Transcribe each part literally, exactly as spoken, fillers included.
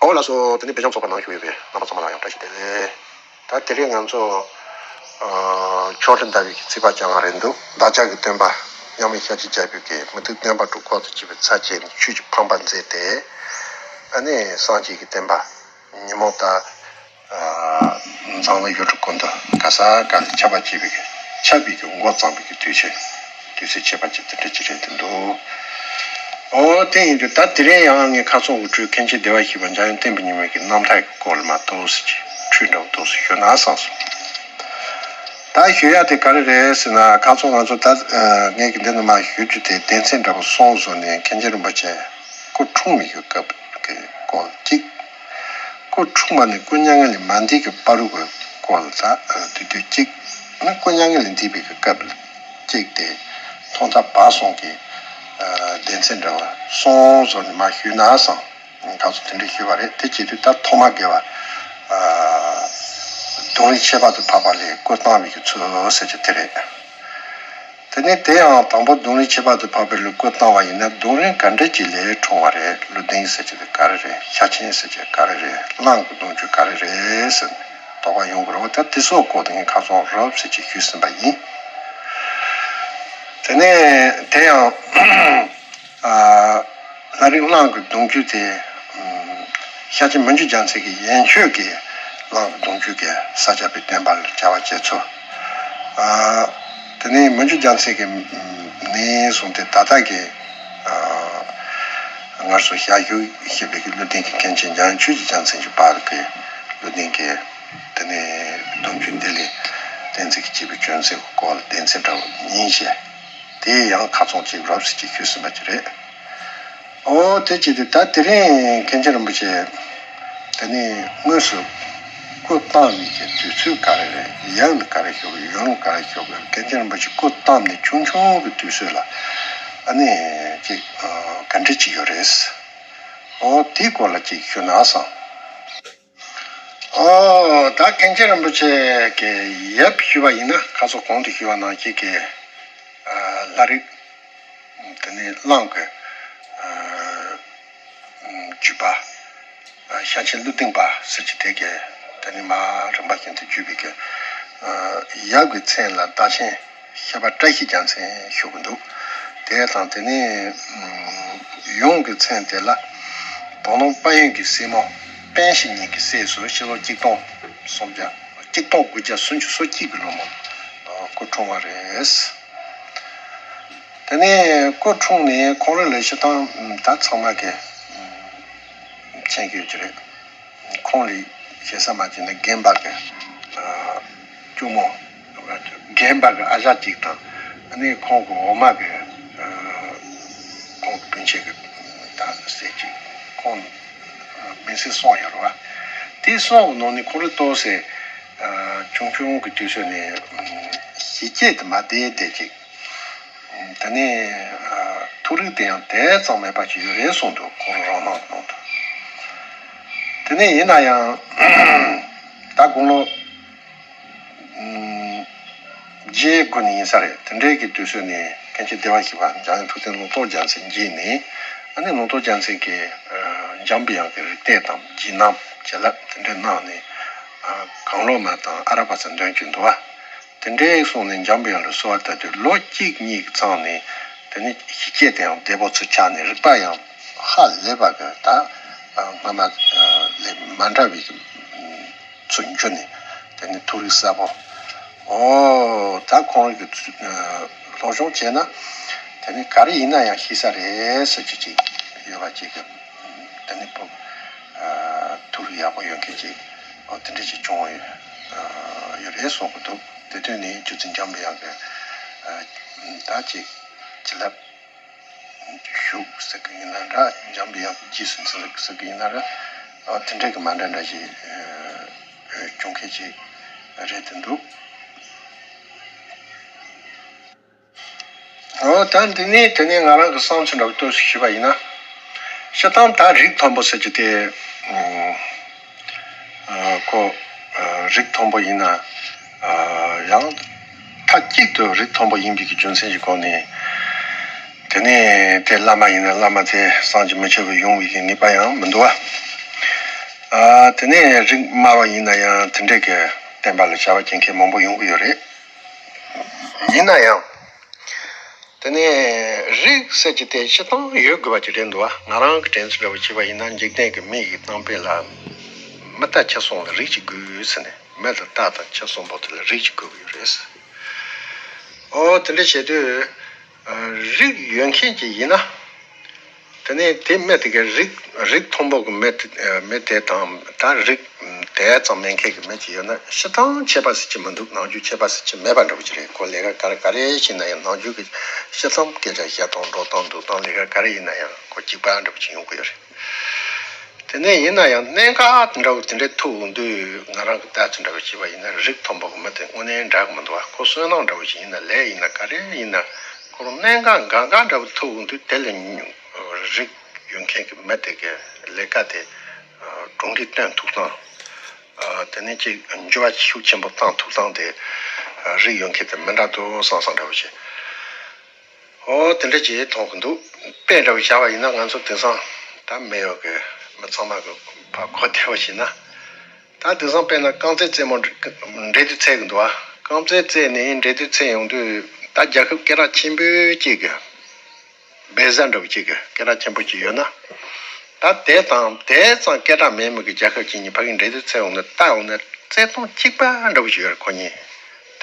འོ་ལགས་སོ། དེ་ནས་སྦེལ་ཇམ་ཚོགས་པ་ནང་བཞུགས་ཡོད་པའི་རྣམ་པ་ཚང་མ་ལ་ཡང་བཀྲ་ཤིས་བདེ་ལེགས། ད་དེ་རིང་ང་ཚོ་ཨ་ཕྱོགས་སྒྲིག་ཟླ་བའི་ཚེས་པ་བཅོ་ལྔ་རེད་འདུག་བདག་ཅག་གི་སྟོན་པ་མཉམ་མེད་ཤཱཀྱ་རྒྱལ་པོས་ཀྱི་མུ་སྟེགས་སྟོན་པ་དྲུག་འཁོར་དུ་བཅས་པའི་ཚར་བཅད་ནས་ཆོས་ཀྱི་ཕམ་པར་མཛད་དེ། ཨ་ནི་སངས་རྒྱས་ཀྱི་བསྟན་པ་ཉིན་མོ་ད་ཨ་འཛམ་གླིང་ཡུལ་གྲུ་ཀུན་ཏུ་ག་ས་ག་ལ་ཁྱབ་པ་བྱེད་པའི་ཁྱབ་པའི་གི་འགོ་བརྩམས་པའི་གི་དུས་ཆེན། དུས་ཚོད་ཁྱད་པར་ཅན་དེ་འདྲ་ཅིག་རེད་དེ་འདུག་འོ་དེ་ཡིན་དུས་ད་དེ་རིང་ཡང་ངས་ཁ་སང་དབུ་ཁྲིད་མཁན་ཆེན་བདེ་བར་གཤེགས་པ་འཇམ་དབྱངས་བསྟན་པའི་ཉི་མ་གི་རྣམ་ཐར་གྱི་སྐོར་ལ་མར་ཏོག་ཙམ་ཅིག་འཕྲོས་འདྲ་བོ་ཏོག་ཙམ་ཞུ་ན་བསམ་སོང་། ད་ཞུ་ཡ་དེ་ག་རེ་རེད་ཟེར་ན། ཁ་སང་ང་ཚོ་ད་ངས་ཀྱི་འདི་ནས་མར་ཞུ་རྒྱུ་དེ་སྡེ་ཚན་འདྲ་བོ་གསུམ་བཟོས་ནས་མཁན་ཆེན་རིན་པོ་ཆེ་སྐུ་འཁྲུངས་པའི་གི་སྐབས་ཀྱི་སྐོར་གཅིག་སྐུ་འཁྲུངས་པ་ནས་སྐུ་མྱ་ངན་ལས་མ་འདས་ཀྱི་བར་དུ་གི་སྐོར་ལ་ད་དུས་དུས་གཅིག་ནི་སྐུ་མྱ་ངན་ལས་འདས་པའི་གི་སྐབས་ལ་གཅིག་དེ་ཐོག་མཐའ་བར་གསུམ་གྱི་སྡེ་ཚན་འདྲ་བ་གསུམ་བཟོས་ནས་མར་ཞུས་ན་བསམ། ད་ཚོ་དེ་འདྲ་ཞུས་པ་རེད། དེ་བྱེད་དུས་ད་ཐོག་མ་དགེ་བ་ཨ་གདུང་རིགས་ཁྱད་པར་དུ་འཕགས་པ་ལས་སྐུ་བལྟམས་པའི་གི་ཚུལ་ཟེར་གྱི་དེ་རེད། དེ་ནས་དེ་ཡང་དང་པོ་གདུང་རིགས་ཁྱད་པར་དུ་འཕགས་པའི་ལུས་སྐུ་བལྟམས་པ་ཡིན་ན་གདུང་རིགས་ག་འདྲ་ཅིག་ལས་འཁྲུངས་པ་རེད། ཀླུ་ལྡིང་ཟེར་གྱི་དེ་ག་རེ་རེད། ཤ་ཆེན་ཟེར་གྱི་ག་རེ་རེད། གླང་གི་གདུང་རྒྱུད་ག་རེ་རེད་ཟེར་ནས་དོགས་པ་ཡོང་གི་རེད། ད་དེ་ཚོའི་སྐོར་དེ་ངས་ཁ་སང་རོབ་ཙམ་ཅིག་ཞུས་ཟིན་པ་ཡིན། དེ་ནས་དེ་ཡང་ཨ་ལྷ་རིགས་གླང་གི་གདུང་རྒྱུད་དེ་ཨམ་ཤཱཀྱ་མི་འགྱུར་རྒྱལ་མཚན་གྱི་ཡན་ཆོད་ཀྱི་གླང་གི་གདུང་རྒྱུད་ཀྱི་ས་སྐྱ་པའི་བསྟན་པ་ལ་བྱ་བ་བྱེད་ཚུལ། ཨ་དེ་ནས་མི་འགྱུར་རྒྱལ་མཚན་གྱི་ནས་བཟུང་སྟེ་ད་ལྟ་གི་ཨ་སྔར་སོ་ཞལ་བཞུགས་བཞེས་པའི་གི་ཀླུ་ལྡིང་གི་མཁན་ཆེན་འཇམ་དབྱངས་ཆོས་ཀྱི་རྒྱལ་མཚན་གྱི་བར་གྱི་ཀླུ་ལྡིང་གི་དེ་ནས་གདུང་རྒྱུད་འདི་ལས་གཏན་ཚིགས་ཀྱི་བྱས་པའི་བྱོན་ཚུལ་གྱི་སྐོར་ལ་སྡེ་ཚན་འདྲ་བོ་གཉིས་བཤད། དེ་ཡང་ཁ་སང་ཅིག་རོབ་ཙམ་ཅིག་ཞུས་ཟིན་པ་ཅིག་རེད། ཨོ་དེ་བྱས་ཏེ་ད་དེ་རིང་མཁན་ཆེན་རིན་པོ་ཆེ་དེ་ནས་དངོས་སུ་སྐུ་བལྟམས་པའི་གི་དུས་ཚོད་ག་རེ་རེད། ཡབ་ལ་ག་རེ་ཞུ་དགོས། ཡུམ་ལ་ག་རེ་ཞུ་དགོས། མཁན་ཆེན་རིན་པོ་ཆེ་སྐུ་བལྟམས་ནས་ཆུང་ཆུང་གི་དུས་ཚོད་ལ་ཨ་ནི་ཅིག་ག་འདྲ་ཅིག་ཡོད་རེད། ཨོ་དེའི་སྐོར་ལ་ཅིག་ཞུ་ན་བསམ། ཨོ་ད་མཁན་ཆེན་རིན་པོ་ཆེ་གི་ཡབ་ཞུས་པ་ཡིན་ན་ཁ་སང་གོང་དུ་ཞུས་པ་ནང་བཞིན་གྱི་ཨ་ལྷ་རིགས་དེ་ནས་གླང་གི་ཨ་རྒྱུད་པ་ཨ་ཤ་ཆེན་ཀླུ་ལྡིང་པ་ཟེར་གྱི་དེ་གི་དེ་ནས་མར་རིམ་པ་བཞིན་དུ་བརྒྱུད་པའི་གི་ཨ་ཡབ་ཀྱི་མཚན་ལ་བདག་ཆེན་ཞབས་པད་བཀྲ་ཤིས་རྒྱལ་མཚན་ཞུ་གི་འདུག་དེ་དང་དེ་ནས་ཨམ་ཡུམ་གྱི་མཚན་དེ་ལ་དོ་སྣང་དཔལ་ཡོན་གྱི་སྲས་མོ་པཎ་ཞི་གཉིས་ཀྱི་སྲས་སུ་ཕྱི་ལོ་གཅིག་སྟོང་སུམ་བརྒྱ་གཅིག་སྟོང་དགུ་བརྒྱ་སུམ་ཅུ་སོ་གཅིག་གི་ལོ་མོ་སྐུ་འཁྲུངས་པ་རེད། དེ་ནས་སྐུ་འཁྲུངས་ནས་ཁོང་རང་ལ་སྤྱིར་བཏང་ད་ཚང་མ་གི་མཁྱེན་གྱི་ཡོད་ཀྱི་རེད། ཁོང་ལ་ཞེ་ས་མ་བྱས་ན་རྒན་པ་གི་ཨ་གཅུང་མོ། རྒན་པ་གི་ཨ་ཞང་གཅིག་དང་། ཨ་ནི་ཁོང་གི་འོག་མ་གི་ཨ་ཁོང་གི་སྤུན་མཆེད་ཀྱི་ད་སྲས་གཅིག་ཁོང་ཨ་མིང་སྲིང་གསུམ་ཡོད་རེད་བ། དེ་གསུམ་གི་ནང་ནས་ཁོང་རང་ཏོག་ཙམ་ཨ་ཆུང་ཆུང་གི་དུས་ཚོད་ནས་ཨ་གཞི་སྐྱེས་དེ་མ་བསྡད་བསྡད་ཅིག་དེ་ནས་ཨ་ཐུགས་རིག་དེ་ཡང་དེ་ཙམ་མེད་པ་ཅིག་ཡོད་རེད་གསུངས་འདུག་ཁོང་རང་རང་སྣང་དུ། དེ་ནས་ཡིན་ན་ཡང་ད་དགུང་ལོ་ཨམ་བརྒྱད་དགུ་ནས་ཡིན་ས་རེད། དེ་འདྲའི་གི་དུས་ཚོད་ནས་མཁན་ཆེན་བདེ་བར་གཤེགས་པ་འཇམ་དབྱངས་ཐུབ་བསྟན་ལུང་རྟོགས་རྒྱལ་མཚན་མཇལ་ནས། ཨ་ནི་ལུང་རྟོགས་རྒྱལ་མཚན་གྱིས་ཨ་འཇམ་པའི་དབྱངས་ཀྱི་རིག་གཏེར་དང་རྗེས་གནང་བྱིན་རླབས་དེ་འདྲ་གནང་ནས་ཨ་གང་བློ་མ་དང་ཨ་ར་པ་ཚ་འདོན་གྱི་འདུག་བ། དེ་འདྲའི་སོང་ནས་འཇམ་པའི་དབྱངས་ལ་གསོལ་བ་བཏབ་དུས་ལོ་གཅིག་གཉིས་ཀྱི་མཚམས་ནས་དེ་ནི་གཞི་སྐྱེས་དེའང་བདེ་པོ་ཚུར་ཆགས་ནས་རིག་པ་ཡང་ཧ་ལས་པ་གི་ད་སྔ་མ་ལས་མ་འདྲ་བའི་ཚུར་འགྱུར་ནས་དེ་ནི་ཐུགས་རིག་གསལ་པོ། ཨོ་ད་ཁོང་རང་གི་སློབ་སྦྱོང་བྱས་ན་དེ་ནི་ག་རེ་ཡིན་ན་ཡང་ཤེས་ས་རེད་ཟེར་རྒྱུ་ཅིག་ཡོད་པ་ཅིག་གི་དེ་ནི་ཕུགས་ཐུགས་རིག་ཡག་པོ་ཡོད་མཁན་ཅིག་ཨོ་དེ་འདྲ་ཅིག་བྱུང་ཡོད་ཡོད་རེད་གསུང་གི་འདུག་དེ་དོན་ནི་རྗེ་བཙུན་འཇམ་པའི་དབྱངས་ཀྱི་ཨ་ད་ཅིག་བྱིན་རླབས་ཞུགས་ཟེར་གི་ཡིན་ན་འདྲ། འཇམ་པའི་དབྱངས་ཀྱི་རྗེས་སུ་འཛིན་ཟེར་གི་ཡིན་ན་འདྲ། ཨ་དེ་འདྲ་གི་མ་འདྲ་འདྲ་ཞིག་ཨ་བྱུང་མཁན་ཅིག་རེད་དེ་འདུག་ཨོ་ད་འདི་ནས་དེ་ནས་ང་རང་གི་བསམ་ཚུལ་འདྲ་བོ་ཏོག་ཙམ་ཞུས་པ་ཡིན་ན། སྤྱིར་བཏང་ད་རིགས་མཐོན་པོ་ཟེར་གྱི་དེ་ཨ་ཁོ་ཨ་རིགས་མཐོན་པོ་ཡིན་ན་ཨ་ཡང་མཐའ་གཅིག་ཏུ་རིགས་མཐོན་པོ་ཡིན་པའི་གི་རྒྱུ་མཚན་གྱི་སྒོ་ནས། དེ་ནས་དེ་བླ་མ་ཡིན་ན་བླ་མ་དེ་བསམ་གྱིས་མི་ཁྱབ་པའི་ཡོང་བའི་གི་ངེས་པ་ཡང་མི་འདུག་བ། ཨ། དེ་ནས་རིགས་དམའ་བ་ཡིན་ན་ཡང་དེ་འདྲས་ཀྱི་བསྟན་པ་ལ་བྱ་བ་བྱེད་མཁན་མང་པོ་ཡོང་གི་ཡོད་རེད། ཡིན་ན་ཡང་། དེ་ནས་རིགས་ཟེར་གྱི་དེ་སྤྱིར་བཏང་ཡོད་དགོས་པ་ཅིག་རེད་འདུག་བ། ང་རང་གི་དྲན་ཚུལ་འདྲ་བོ་བྱས་པ་ཡིན་ན། འཇིག་རྟེན་གྱི་མི་ཡི་གཏམ་དཔེ་ལ། མི་རྟ་ཁྱི་གསུམ་ལ་རིགས་གཅིག་དགོས་ཟེར་ནས། མི་དང་རྟ་དང་ཁྱི་གསུམ་པོ་དེ་ལ་རིགས་གཅིག་དགོས་ཀྱི་ཡོད་རེད་ཟེར། ཨོ། དེ་འདྲ་བྱེད་དུས། ཨ། རིགས་ཡོད་མཁན་ཅིག་ཡིན་ན། དེ་ནས་དེ་མི་དེ་གའི་རིགས་རིགས་མཐོན་པོ་གི་མི་དེ་མི་དེ་དང་། ད་རིགས་དེ་ཙམ་མེད་མཁན་གྱི་མི་ཅིག་ཡོད་ན། སྤྱིར་བཏང་ཁྱད་པར་ཟེར་གྱི་མི་འདུག་ནམ་རྒྱུན་ཁྱད་པར་ཟེར་གྱི་མེད་པ་འདྲ་བོ་ཅིག་རེད། ཁོ་ལས་ཀ་ག་རེ་ག་རེ་བྱས་ན་ཡང་ནམ་རྒྱུན་གྱི་སྤྱིར་བཏང་སྐད་ཆ་བཤད་སྟངས་འགྲོ་སྟངས་འདུག་སྟངས། ལས་ཀ་ག་རེ་ཡིན་ན་ཡང་ཁོ་གཅིག་པ་འདྲ་བོ་ཅིག་ཡོང་གི་ཡོད་རེད། དེ་ནས་ཡིན་ན་ཡང་གནད་འགག་འདྲ་བོ་དེ་འདྲའི་ཐུག་འོང་དུས། ང་རང་གི་ལྟ་ཚུལ་འདྲ་བོ་བྱས་པ་ཡིན་ན། རིགས་མཐོན་པོ་གི་མི་དེ་དངོས་གནས་འདྲ་གི་མི་འདུག་བ། ཁོ་བསོད་ནམས་འདྲ་བོ་ཞིག་ཡིན་ན། ལས་ཡིན་ན། ག་རེ་ཡིན་ན། ཁོ་རང་གནད་འགག་འགག་འགག་འདྲ་བོ་ཐུག་འོང་དུས། དེ་ལ་རིགས་ཡོད་མཁན་གྱི་མི་དེ་གའི་ལས་ཀ་དེ་གྲུབ་འབྲས་སྟོན་ཐུབ་སྟངས། དེ་ནས་ཅིག་འགྱུར་བ་ཤུགས་ཆེན་པོ་བཏང་ཐུབ་སྟངས་དེ་རིགས་ཡོད་མཁན་དེ་མི་འདྲ་འདུག་བསམ་བསམ་འདྲ་བོ་ཞིག་ཨོ། དེ་འདྲ་ཅིག་མཐོང་གི་འདུག་དཔེ་འདྲ་བོ་བཞག་པ་ཡིན་ན། ང་ཚོ་དེང་སང་ད་མེད་ཡོད་གི་མི་ཚང་མ་གི་ཕར་གོ་བདེ་བོ་བྱས་ན། ད་དེང་སང་དཔེར་ན་རྐང་རྩེད་རྩེད་མོ་འགྲན་བསྡུར་རྩེ་གི་འདུག་བ། རྐང་རྩེད་རྩེས་ནས་འགྲན་བསྡུར་རྩེ་ཡོང་དུས། ད་རྒྱལ་ཁབ་སྐད་གྲགས་ཆེན་པོ་གཅིག་གི་བེ་ཟ་འདྲ་བོ་གཅིག་གི་སྐད་གྲགས་ཆེན་པོ་གཅིག་ཡོད་ན། ད་དེ་དང་དེ་ཙམ་སྐད་གྲགས་མེད་མི་གི་རྒྱལ་ཁབ་གཅིག་གཉིས་ཕ་གི་འགྲན་བསྡུར་རྩེ་འོང་ན། ལྟ་འོང་ན་རྩེད་སྟངས་གཅིག་པ་འདྲ་བོ་ཞིག་ཡོད་རེད་ཁོ་གཉིས།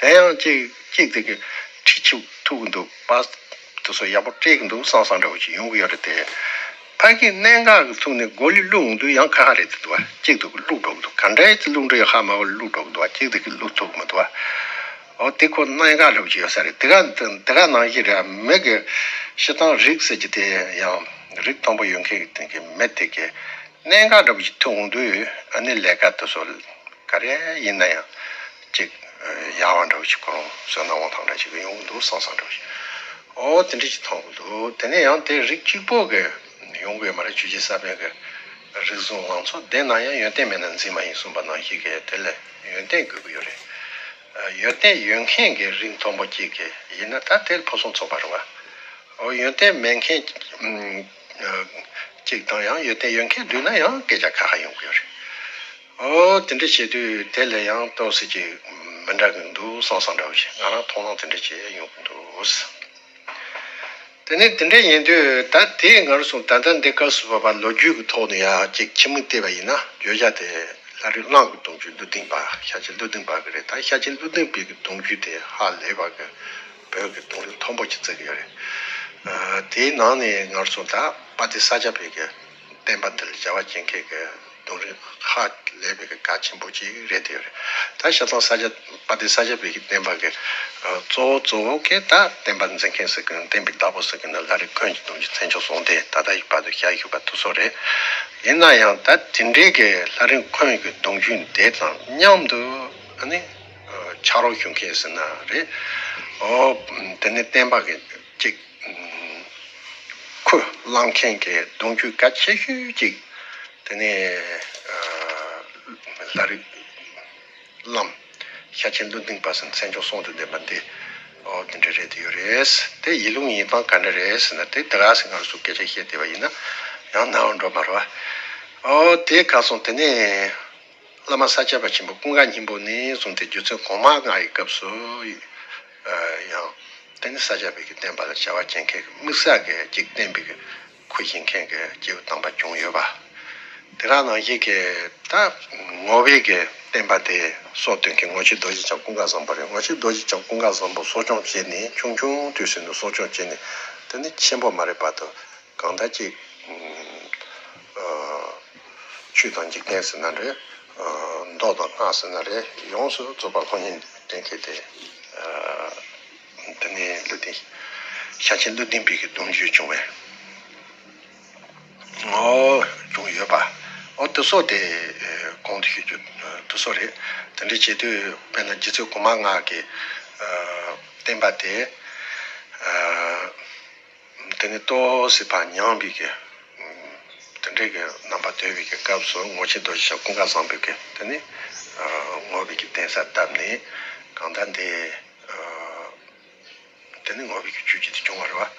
དེ་ཡང་གཅིག་གཅིག་དེ་གི་ཁྲིད་ཆུ་ཐུག་གི་འདུག་པ། དེ་ཚོ་ཡག་པོ་སྤྲད་གི་འདུག་བསམ་བསམ་འདྲ་བོ་ཞིག་ཡོང་གི་ཡོད་རེད་དེ། ཕ་གི་གནད་འགག་གི་ཐོག་ནས་གོ་ལི་བླུག་འོང་དུས་ཡང་ཁ་ཁ་རེད་དེ་འདུག་བ། གཅིག་དེ་གི་བླུག་འགྲོ་གི་འདུག་ག་འདྲ་ཡིན་ཙི་བླུག་འགྲོ་ཡ་ཧ་མ་གོ་བླུག་འགྲོ་གི་འདུག་བ། གཅིག་དེ་གི་བླུག་ཐུབ་གི་མི་འདུག་བ། ཨོ། དེ་ཁོ་གནད་འགག་འདྲ་བོ་ཅིག་ཡོད་ས་རེད། དེ་ག་དེ་ག་ནང་བཞིན་རེད། མི་གི་སྤྱིར་བཏང་རིགས་ཟེར་གྱི་དེ་ཡང་རིགས་མཐོན་པོ་ཡོད་མཁན་གྱི་དེ་གི་མི་དེ་གི་གནད་འགག་འདྲ་བོ་ཅིག་ཐུག་འོང་དུས། ཨ་ནི་ལས་ཀ་དེ་ཚོ་ག་རེ་ཡིན་ན་ཡང་ཅིག་ཡག་པ་འདྲ་བོ་ཅིག་ཁོ་རང་བསོད་ནམས་དབང་ཐང་འདྲ་ཅིག་ཡོང་གི་འདུག་བསམ་བསམ་འདྲ་བོ་ཅིག་ཨོ། དེ་འདྲ་ཅིག་མཐོང་གི་འདུག་དེ་ནས་ཡང་དེ་རིགས་གཅིག་པོ་གི་ཡོང་གི་ཡོད་མ་རེད། ཆོས་རྗེ་ས་པཎ་གྱི་རིགས་གསུམ་ལང་ཚོ་བདེན་ན་ཡང་། ཡོན་ཏན་མེད་ན་འཛིན་མ་ཡིན་གསུངས་པ་ནང་བཞིན་གྱི་དེ་ལ་ཡོན་ཏན་དགོས་ཀྱི་ཡོད་རེད། ཡོན་ཏན་ཡོད་མཁན་གྱི་རིགས་མཐོན་པོ་གཅིག་གི་ཡིན་ན། ད་དེ་ལ་ཕུན་སུམ་ཚོགས་པ་རེད་བ། ཨོ། ཡོན་ཏན་མེད་མཁན་གཅིག་དང་ཡང་ཡོན་ཏན་ཡོད་མཁན་བསྡུར་ན་ཡང་སྐད་ཆ་ཁ་ཁ་ཡོང་གི་ཡོད་རེད། ཨོ། དེ་འདྲ་བྱེད་དུས་དེ་ལ་ཡང་ཏོག་ཙམ་ཅིག་མི་འདྲ་གི་འདུག་བསམ་བསམ་འདྲ་བོ་ཞིག་ང་རང་མཐོང་སྣང་དེ་འདྲ་བྱས་ཡོང་གི་འདུག་དེ་ནས་དེ་འདྲ་ཡིན་དུས། ད་དེ་ང་རང་ཚོ་ད་ལྟ་འདི་སྐབས་སུ་བབ་པ་ལོ་རྒྱུས་ཀྱི་ཐོག་ནས་ཡ་ཅིག་ཕྱི་མིག་བལྟས་པ་ཡིན་ན། བརྗོད་བྱ་དེ་ལྷ་རིགས་གླང་གི་གདུང་རྒྱུད་ཀླུ་ལྡིང་པ། ཤཱཀྱ་ཀླུ་ལྡིང་པ་གི་རེད། ད་ཤཱཀྱ་ཀླུ་ལྡིང་པའི་གི་གདུང་རྒྱུད་དེ་ཧ་ལས་པ་གི་བོད་ཀྱི་གདུང་རིགས་མཐོན་པོ་ཅིག་བརྩི་གི་ཡོད་རེད། ཨ། དེའི་ནང་ནས་ང་རང་ཚོ་ད་དཔལ་ལྡན་ས་སྐྱ་པའི་གི་བསྟན་པ་འདི་ལ་བྱ་བ་བྱེད་མཁན་གྱི་གདུང་རིགས་ཧ་ལས་པའི་གི་གལ་ཆེན་པོ་ཅིག་རེད་དེ་རེད། ད་ཤ་ཚང་ས་སྐྱ་དཔལ་ལྡན་ས་སྐྱ་པའི་གི་བསྟན་པ་གི་གཙོ་བོ་གཙོ་བོ་གི་ད་བསྟན་པ་འཛིན་མཁན་ཟེར་གི། བསྟན་པའི་བདག་པོ་ཟེར་གི་ནི་ལྷ་རིགས་མཁོན་གྱི་གདུང་རྒྱུད་མཚན་བྱང་སྲོང་ལྡེ། ད་ལྟ་ཡི་བར་དུ་ཞལ་བཞུགས་པ་དེ་ཚོ་རེད། ཡིན་ན་ཡང་ད་དེ་འདྲའི་གི་ལྷ་རིགས་མཁོན་གྱི་གདུང་རྒྱུད་དེ་དང་མཉམ་དུ། ཨ་ནི་ཕྱག་རོགས་ཞུ་མཁན་ཟེར་ན་རེད། ཨོ། དེ་ནི་བསྟན་པ་གི་ཅིག་ཁུར་བླངས་མཁན་གྱི་གདུང་རྒྱུད་གལ་ཆེ་ཤོས་ཅིག་དེ་ནས་ཨ་ལྷ་རིགས་བླམ་ཤཱཀྱ་ཀླུ་ལྡིང་པ་ཟེར། མཚན་བྱང་གསུང་དུ་ལྡན་པ་འདི། ཨོ། དེ་འདྲ་རེད་དེ་ཡོད་རེད། དེ་ཡིན་ལུགས་ཡིན་སྟངས་ག་འདྲ་རེད་ཟེར་ན། དེ་དེ་ག་ཟེར་ང་ཚོ་སྐད་ཆ་བཤད་བསྡད་པ་ཡིན་ན་ཡང་ནའང་འགྲོ་མ་རེད་བ། ཨོ། དེ་ག་སོང་། དེ་ནས་བླ་མ་ས་སྐྱ་པ་ཆེན་པོ་ཀུན་དགའ་སྙིང་པོ་ནས་བཟུང་སྟེ་རྗེ་བཙུན་གོང་མ་ལྔ་ཡི་སྐབས་སུ་ཡང་། དེ་ནི་ས་སྐྱ་པའི་གི་བསྟན་པ་ལ་བྱ་བ་བྱེད་མཁན་གྱི་དམིགས་བསལ་གྱི་ཅིག་བསྟན་པའི་གི་ཁུར་བཞེས་མཁན་གྱི་སྐྱེས་བུ་དམ་པ་བྱུང་ཡོད་པ། དེ་ག་ནང་བཞིན་གྱི་ད་ངོ་བོའི་གི་བསྟན་པ་དེ་སྲོག་བཏོན་མཁན་ངོ་མཆོད་རྡོ་རྗེ་འཆང་ཀུན་དགའ་བཟང་པོ་རེད། ངོ་མཆོད་རྡོ་རྗེ་འཆང་ཀུན་དགའ་བཟང་པོ་གསོ་སྐྱོང་བྱས་ནས། ཆུང་ཆུང་དུས་སུ་ནས་གསོ་སྐྱོང་བྱས་ནས། དེ་ནི་ཆེན་པོ་མ་རེད་བར་དུ། གང་ལྟར་ཅིག་ཨ། ཆོས་དང་འཇིག་རྟེན་ཟེར་ན་རེད། ཨ། མདོ་དང་སྔགས་ཟེར་ན་རེད། ཡོངས་སུ་རྫོགས་པ་སློབ་གཉེར་སྟོན་མཁན་དེ། ཨ། དེ་ནས་ཀླུ་ལྡིང་། ཤཱཀྱ་ཀླུ་ལྡིང་པའི་གི་གདུང་རྒྱུད་བྱུང་བས། ཨོ། བྱུང་ཡོད་པ། ཨོ། དེ་སོགས་དེ་གོང་དུ་ཞུ་རྒྱུ་དེ་སོགས་རེད། དེ་འདྲ་བྱེད་དུས་དཔེར་ན་རྗེ་བཙུན་གོང་མ་ལྔ་གི་ཨ། བསྟན་པ་དེ། ཨ། དེ་ནི་ཏོག་ཙམ་ཕར་ཉམས་པའི་གི། དེ་འདྲའི་གི་རྣམ་པ་དོད་པའི་གི་སྐབས་སུ་ངོ་མཆོད་རྡོ་རྗེ་འཆང་ཀུན་དགའ་བཟང་པོའི་གི་དེ་ནི། ཨ། ངོ་བོའི་གི་གདན་ས་བཏབ་ནས། གང་ལྟར་འདི། ཨ། དེ་ནི་ངོ་བོའི་གི་ཆོས་བརྒྱུད་དུ་བྱུང་བ་རེད་བ།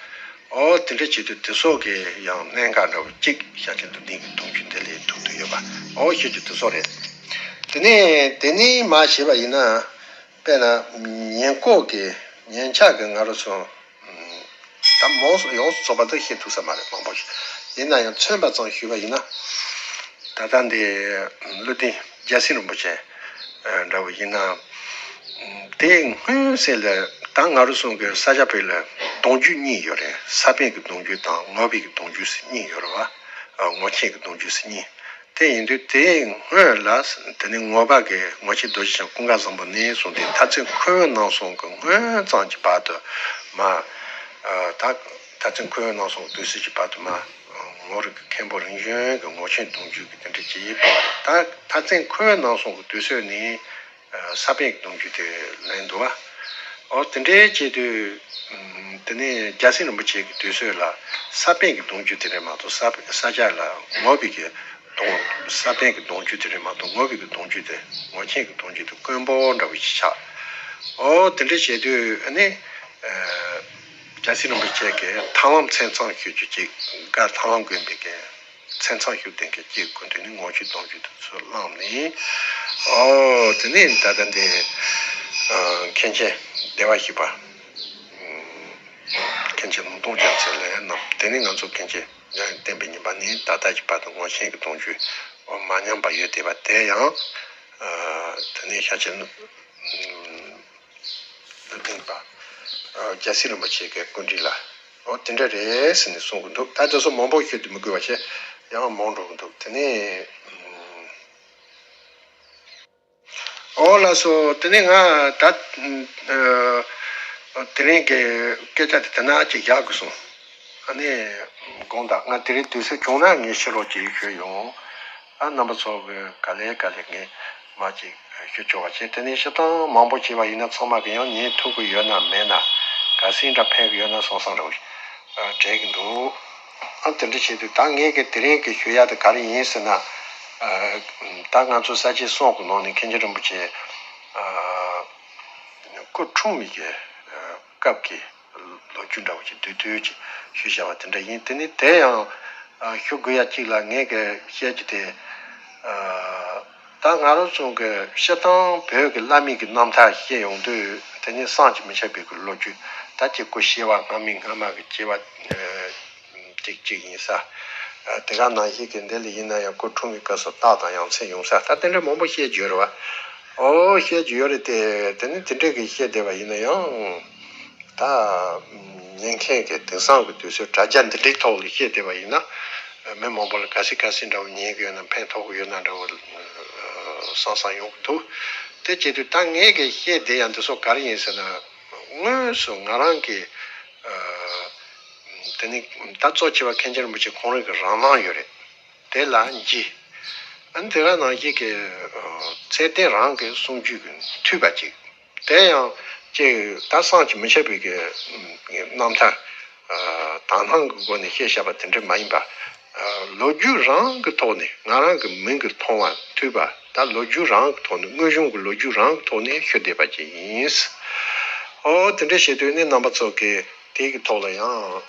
ཨོ་དེ་འདྲ་བྱེད་དུས་དེ་སོགས་ཀྱི་ཡང་གནད་འགག་འདྲ་བོ་གཅིག་ཤཱཀྱ་མདོ་སྡེ་གི་གདུང་རྒྱུད་དེ་ལས་ཐུག་ཏུ་ཡོད་པ། ཨོ་ཤོད་རྒྱུ་དེ་སོགས་རེད། དེ་ནས་དེ་ནས་མ་བྱས་པ་ཡིན་ན། དཔེར་ན་ཉེན་ལྐོག་གི་ཉེན་ཆག་གི་ང་རང་ཚོ་ད་མོ་ཡོངས་སུ་རྫོགས་པ་དེ་ཤེས་ཐུབ་ས་མ་རེད། མང་པོ་ཞིག་ཡིན་ན་ཡང་མཚོན་པ་ཙམ་ཞུས་པ་ཡིན་ན། ད་ལྟ་འདི་བློ་ལྡན་རྒྱལ་སྲས་རིན་པོ་ཆེ་འདྲ་བོ་ཡིན་ན། དེ་སྔོན་ཟེར་ལ་ད་ང་རང་ཚོ་གི་ས་སྐྱ་པའི་ལ་གདུང་རྒྱུད་གཉིས་ཡོད་རེད། ས་པཎ་གྱི་གདུང་རྒྱུད་དང་ངོར་པའི་གི་གདུང་རྒྱུད་ཟེར་གཉིས་ཡོད་རེད་བ། ངོར་ཆེན་གྱི་གདུང་རྒྱུད་ཟེར་གཉིས། དེ་ཡིན་དུས་དེའི་སྔོན་ལ་དེ་ནི་ངོར་པ་གི་ངོར་ཆེན་རྡོ་རྗེ་འཆང་ཀུན་དགའ་བཟང་པོ་ནས་བཟུང་སྟེ་མཐར་ཕྱིན་ཁོ་བོའི་ནང་གསུང་གི་སྔོན་ཙམ་གྱི་བར་དུ་མ། ད་མཐར་ཕྱིན་ཁོ་བོའི་ནང་གསུང་གི་དུས་ཚོད་ཀྱི་བར་དུ་མ། ངོར་གྱི་མཁན་པོ་རིམ་བྱོན་གྱི་ངོར་ཆེན་གདུང་རྒྱུད་ཀྱི་དེ་འདྲ་ཅིག་སྤོང་བ་རེད། ད་མཐར་ཕྱིན་ཁོ་བོའི་ནང་གསུང་གི་དུས་ཚོད་ནི། ས་པཎ་གྱི་གདུང་རྒྱུད་དེ་ལེན་འདུག་བ། ཨོ་དེ་འདྲའི་བྱེད་དུས། དེ་ནས་རྒྱལ་སྲས་རིན་པོ་ཆེ་གི་དུས་ཚོད་ལ་ས་པཎ་གྱི་གདུང་རྒྱུད་དེ་རེད་མ་གཏོགས་ས་ས་སྐྱ་ལ་ངོར་པའི་གི་གདུང་ས་པཎ་གྱི་གདུང་རྒྱུད་དེ་རེད་མ་གཏོགས་ངོར་པའི་གི་གདུང་རྒྱུད་དེ་ངོར་ཆེན་གྱི་གདུང་རྒྱུད་དེ་དཀོན་པོ་འདྲ་བོ་ཞིག་ཆགས། ཨོ་དེ་འདྲ་བྱེད་དུས་ཨ་ནི། རྒྱལ་སྲས་རིན་པོ་ཆེ་གི་ཐར་ལམ་མཚན་ཚང་ཞུ་རྒྱུ་ཅིག་བཀའ་ཐར་ལམ་དགོན་པའི་གི། མཚན་ཚང་ཞུ་ལྡན་གྱི་སྐྱེས་ཀུན་འདུས་ནི་ངོར་ཆེན་གདུང་རྒྱུད་དུ་ཚུར་བླངས་ནས། ཨོ་དེ་ནས་ད་ལྟ་འདི་མཁན་ཆེན་བདེ་བར་གཤེགས་པ། མཁན་ཆེན་ལུང་སྟོང་རྒྱལ་མཚན་ལ་ཡང་གནང་། དེ་ནས་ང་ཚོ་མཁན་ཆེན་ཡང་བསྟན་པའི་ཉི་མ་ནས་ད་ལྟ་གྱི་བར་དུ་ངོར་ཆེན་གྱི་གདུང་རྒྱུད་མ་ཉམས་པ་ཡོད་བསྡད་པ་དེ་ཡང་། དེ་ནས་ཤཱཀྱ། ལུང་སྟོན་པ། རྒྱལ་སྲས་རིན་པོ་ཆེ་གི་སྐུ་དྲིན་ལ། འོ་དེ་འདྲ་རེད་ཟེར་ནས་གསུང་གི་འདུག་ད་དེ་ཚོ་མང་པོ་ཤོད་དུ་མི་དགོས་པ་བྱས་ཡང་མང་འགྲོ་གི་འདུག་དེ་ནས། ཨོ་ལགས་སོ། དེ་ནས་ང་ད་དེ་རིང་གི་སྐད་ཆ་དེ་དེ་ན་ཅིག་བཞག་དགོས་སོང་། ཨ་ནི་དགོངས་དག་ང་དེ་རིང་དུས་ཚོད་བྱུང་ན་ངས་ཕྱི་རོགས་ཅིག་ཞུས་ཡོང་། ཨ་རྣམ་པ་ཚོ་གི་ག་ལེ་ག་ལེ་ངས་མ་ཅིག་ཞུ་ཆོག་པ་བྱས། དེ་ནས་སྤྱིར་བཏང་མང་པོ་བྱས་པ་ཡིན་ན་ཚང་མ་གི་ཡང་ཉན་ཐུབ་ཀྱི་ཡོད་ན་མེད་ན་ག་སྲིད་འདྲ་ཕན་གི་ཡོད་ན་བསམ་བསམ་འདྲ་བོ་དྲན་གི་འདུག་ཨ་དེ་འདྲ་བྱས་དུས་ད་ངས་གི་དེ་རིང་གི་ཞུ་ཡ་དེ་ག་རེ་ཡིན་ཟེར་ན། ད་ང་ཚོ་ས་སྐྱའི་སྲོག་གི་ནང་ནས་མཁན་ཆེན་རིན་པོ་ཆེ་སྐུ་འཁྲུངས་པའི་གི་སྐབས་ཀྱི་ལོ་རྒྱུས་འདྲ་བོ་ཅིག་བསྡུས་བསྡུས་ཅིག་ཞུས་བཞག་པ་དེ་འདྲ་ཡིན། དེ་ནི་དེ་ཡང་ཞུ་དགོས་ཡ་གཅིག་ལ་ངས་གི་བཤད་རྒྱུ་དེ། ད་ང་རང་ཚོ་གི་སྤྱིར་བཏང་བོད་ཀྱི་བླ་མའི་གི་རྣམ་ཐར་བཤད་ཡོང་དུས་དེ་ནི་བསམ་གྱིས་མི་ཁྱབ་པའི་གི་ལོ་རྒྱུས། ད་ཅིག་སྐུ་གཤེགས་པ་སྔ་མའི་སྔ་མ་གི་སྐྱེ་བ་ཅིག་ཅིག་ཡིན་ས། དེ་ག་ནང་བཞིན་གི་འདི་ལ་ཡིན་ན་ཡང་སྐུ་འཁྲུངས་པའི་སྐབས་སུ་རྟགས་དང་ཡ་མཚན་ཡོང་ས་ད་དེ་འདྲ་མང་པོ་བཤད་རྒྱུ་ཡོད་རེད་བ། ཨོ་བཤད་རྒྱུ་ཡོད་རེད་དེ། དེ་ནི་དེ་འདྲ་གི་བཤད་བསྡད་པ་ཡིན་ན་ཡང་། ད་ཉན་མཁན་གྱི་དེང་སང་གི་དུས་ཚོད་དྲ་རྒྱ་འདི་འདྲའི་ཐོག་ལ་བཤད་བསྡད་པ་ཡིན་ན། མི་མང་པོ་ལ་ག་སྲིད་ག་སྲིད་འདྲ་བོ་ཉན་གི་ཡོད་ན་ཕན་ཐོགས་གི་ཡོད་ན་འདྲ་བོ་བསམ་བསམ་ཡོང་གི་འདུག་དེ་བྱེད་དུས་ད་ངས་གི་བཤད་བསྡད་ཡ་འདི་ཚོ་ག་རེ་ཡིན་ཟེར་ན། དངོས་སུ་ང་རང་གི་དེ་ནི་ད་གཙོ་ཆེ་བ་མཁན་ཆེན་རིན་པོ་ཆེ་ཁོང་རང་གི་རང་སྣང་ཡོད་རེད། དེ་ལ་འཇི། ཨ་ནི་དེ་ག་ནང་བཞིན་གྱི་ཚད་ལྡན་རང་གི་གསུང་རྒྱུན་གྱི་མཐུད་པ་ཅིག་དེ་ཡང་ཅིག་ད་བསམ་གྱིས་མི་ཁྱབ་པའི་གི་རྣམ་ཐར་དག་སྣང་གི་སྒོ་ནས་བཤད་བཞག་པ་དེ་འདྲ་མ་ཡིན་པ། ལོ་རྒྱུས་རང་གི་ཐོག་ནས་ང་རང་གི་མིག་གིས་མཐོང་བ་མཐུད་པ་ད་ལོ་རྒྱུས་རང་གི་ཐོག་ནས་དངོས་བྱུང་གི་ལོ་རྒྱུས་རང་གི་ཐོག་ནས་ཞུ་བསྡད་པ་ཅིག་ཡིན། ཨོ་དེ་འདྲ་བྱེད་དུས་ནི་རྣམ་པ་ཚོ་གི་དེ་གི་ཐོག་ལ་ཡང་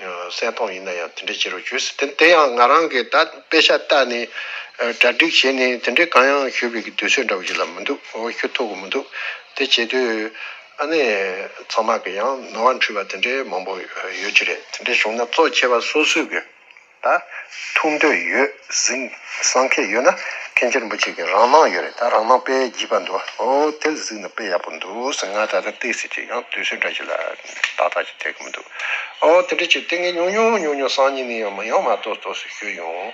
གསལ་སྟོང་ཡིན་ན་ཡང་དེ་འདྲ་བྱེད་རོགས་ཞུས། དེ་དེ་ཡང་ང་རང་གི་ད་དཔེ་ཆ་ལྟ་ནས་གྲ་སྒྲིག་བྱས་ནས་དེ་འདྲའི་གང་ཡང་ཞུ་བའི་གི་དུས་ཚོད་འདྲ་བོ་ཞིག་ལ་མི་འདུག་ཨོ་ཞུ་ཐུབ་གི་མི་འདུག་དེ་བྱེད་དུས་ཨ་ནི་ཚང་མ་གི་ཡང་ནོར་བ་འཁྲུལ་བ་དེ་འདྲའི་མང་པོ་ཡོད་ཀྱི་རེད། དེ་འདྲའི་བྱུང་ན་གཙོ་ཆེ་བ་སོ་སོས་གི་ད་ཐུགས་འདོད་ཡོད་གཟིགས་བསམ་ཁྱེད་ཡོད་ན་མཁན་ཆེན་རིན་པོ་ཆེ་གི་རང་སྣང་ཡོད་རེད། ད་རང་སྣང་དཔེ་བརྗིད་པ་འདུག་ཨོ་དེ་ལ་གཟིགས་ན་དཔེ་ཡག་པོ་འདུག་ཟེར། ང་ད་ལྟ་ཏོག་ཙམ་ཅིག་ཡང་དུས་ཚོད་འདྲ་ཞིག་ལ་ཏག་ཏག་ཅིག་ཐེག་གི་མི་འདུག་ཨོ་དེ་འདྲ་ཅིག་དེ་ངས་ཉུང་ཉུང་ཉུང་ཉུང་སང་ཉིན་ནས་ཡང་མ་ཡང་མ་ཏོག་ཏོག་ཙམ་ཞུས་ཡོང་།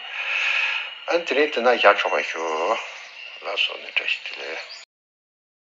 ཨ་དེ་རིང་དེ་ན་བཞག་ཆོག་པ་ཞུ། ལགས་སོ་ནི་བཀྲ་ཤིས་བདེ་ལེགས།